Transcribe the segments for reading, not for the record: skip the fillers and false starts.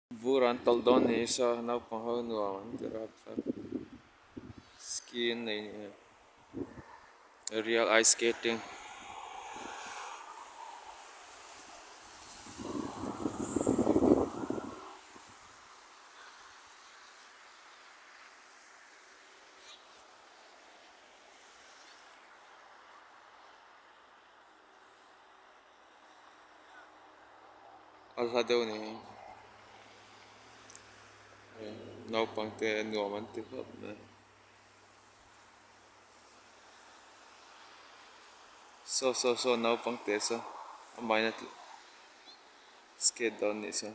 Vur an tawlh dawn ni sa naupang ho nuam an ti rapthlak ski an nei ni e real ice skating. A hla deuh ni naupang te nuam an ti hlawp mai saw saw saw naupang te saw amahin a skate dawn anih saw.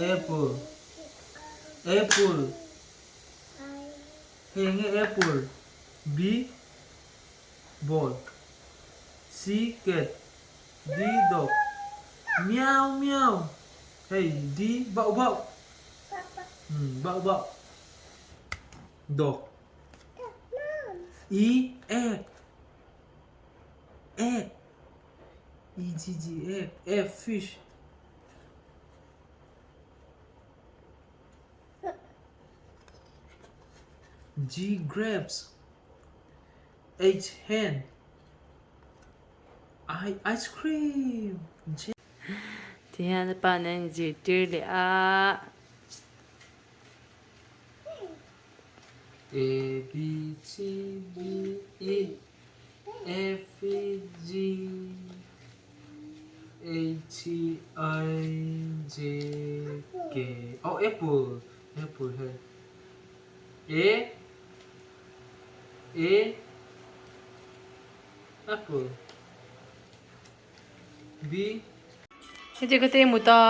Apple Apple Hei enge apple B ball C cat D dog Meow meow Hei D bauh bauh Umm bauh bauh Dog E egg Egg E G G egg F fish G grapes H hen I ice cream J. Tihian a pa nen an zirtir leh a. A B C D E F G H I J K oh apple apple hei A A apple B Heti ka te mut a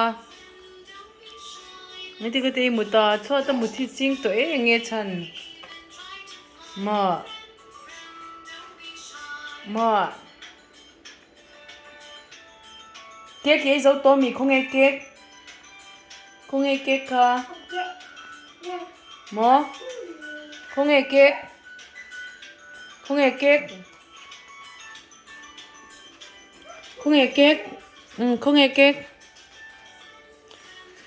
heti ka te mut a chhuat a mut hi ching tawh eng nge chhan maw maw. Cake hi ei zo tawh mi khawnge cake khawnge cake kha maw khawnge cake khawnge cake khawnge cake umm khawnge cake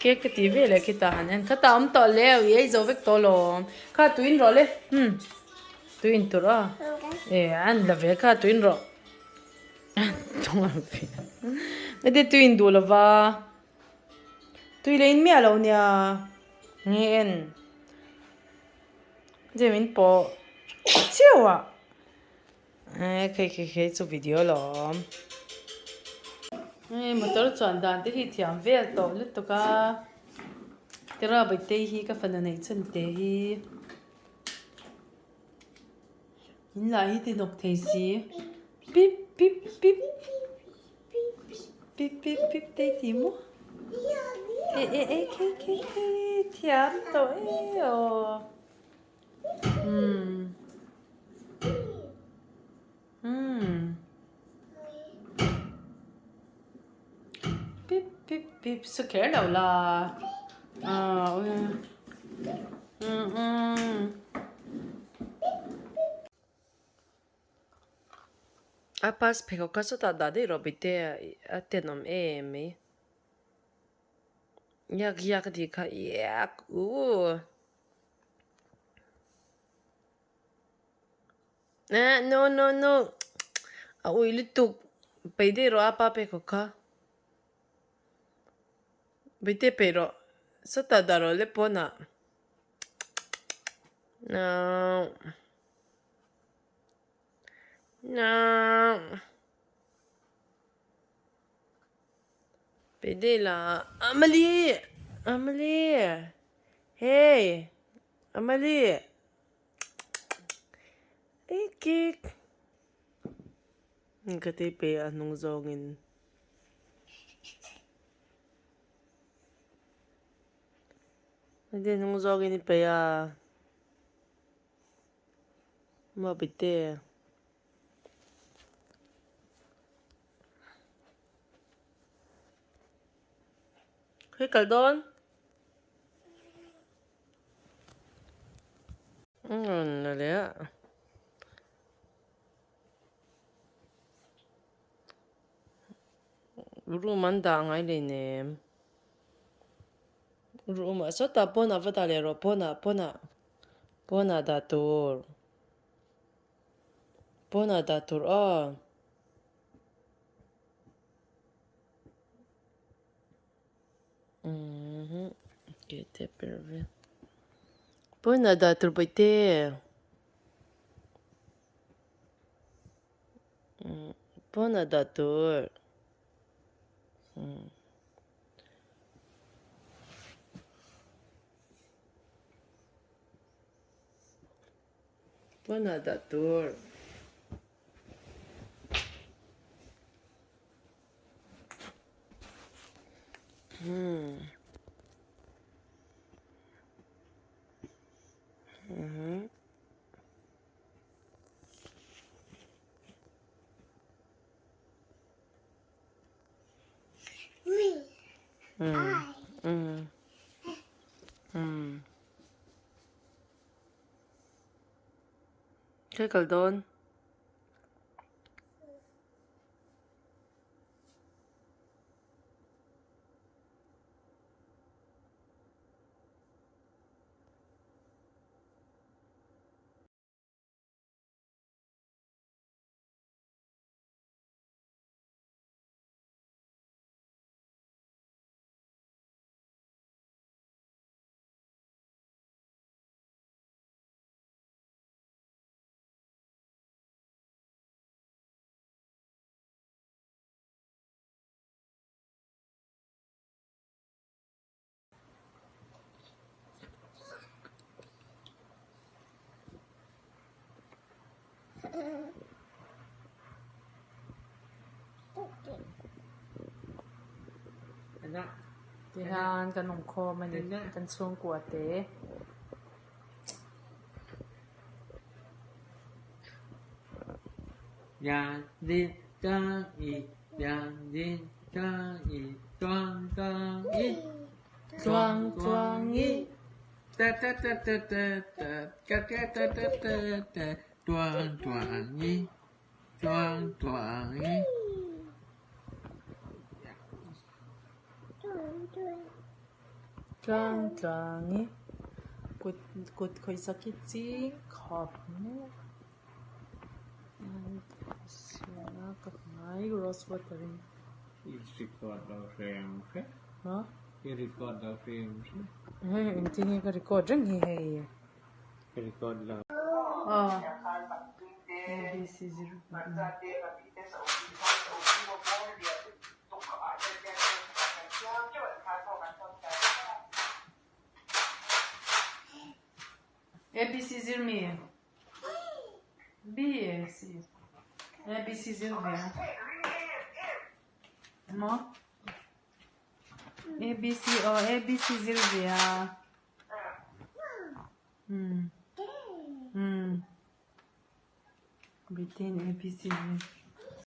cake ka tih veleh khitah han en khatah a awm tawh le i ei zo vek tawh alawm kha tuiin rawh le umm tuiin tur a e an la ve kha tuiin rawh. Heti tui in duh lova tui leh in miah lo nia nge en zem in pawh chiau a eh khei khei khei chu video alawm hei motor chuan dan te hi thiam vel tawh lutuk a tira bawihtei hi ka fanu neih chhun te hi. In lah hi ti hnawk thei si pip pip pip pip pip pip te i ti maw eh eh eh khei khei khei thiam tawh e aw umm umm pip pip pip su kher lo la ah umm umm. A pass pheikhawk kha sawtah dah daih rawh bite a tenawm em mai yak yak a tih kha yak uh eh no no no a ui lutuk peih daih rawh a pa pheikhawk kha bite peih rawh. Sawtah dah rawh le pawnah. No. No. Pwede la. Amalie! Amalie! Hey! Amalie! Hey, cake! Ka ti pe a hnung zawngin. Ka ti hnung zawngin i pe a. Maw bite. Khawi kal dawn? An rawn la leh a. Room an dah ngai lei nem. Room ah sawtah pawnah va dah leh rawh pawnah pawnah pawnah dah tur. Pawnah dah tur aw. Pawnah dah tur bawihte pawnah dah tur pawnah dah tur. Khawi kal dawn? Tihian kan awm khawm a ni kan chhungkua te. Tluang tluang i. Tluang tluang i. Kut kut khawihsak hi ching khawp mai a. Ka hmai rose water in. I record lo hrim hrim. Hei engtin nge ka record reng hi hei. Ka record lo. Aw A B C zero. A B C zir mi? B C A B C zir ve a. Maw? A B C aw A B C zir ve a. Umm. Umm. Britain A B C zir.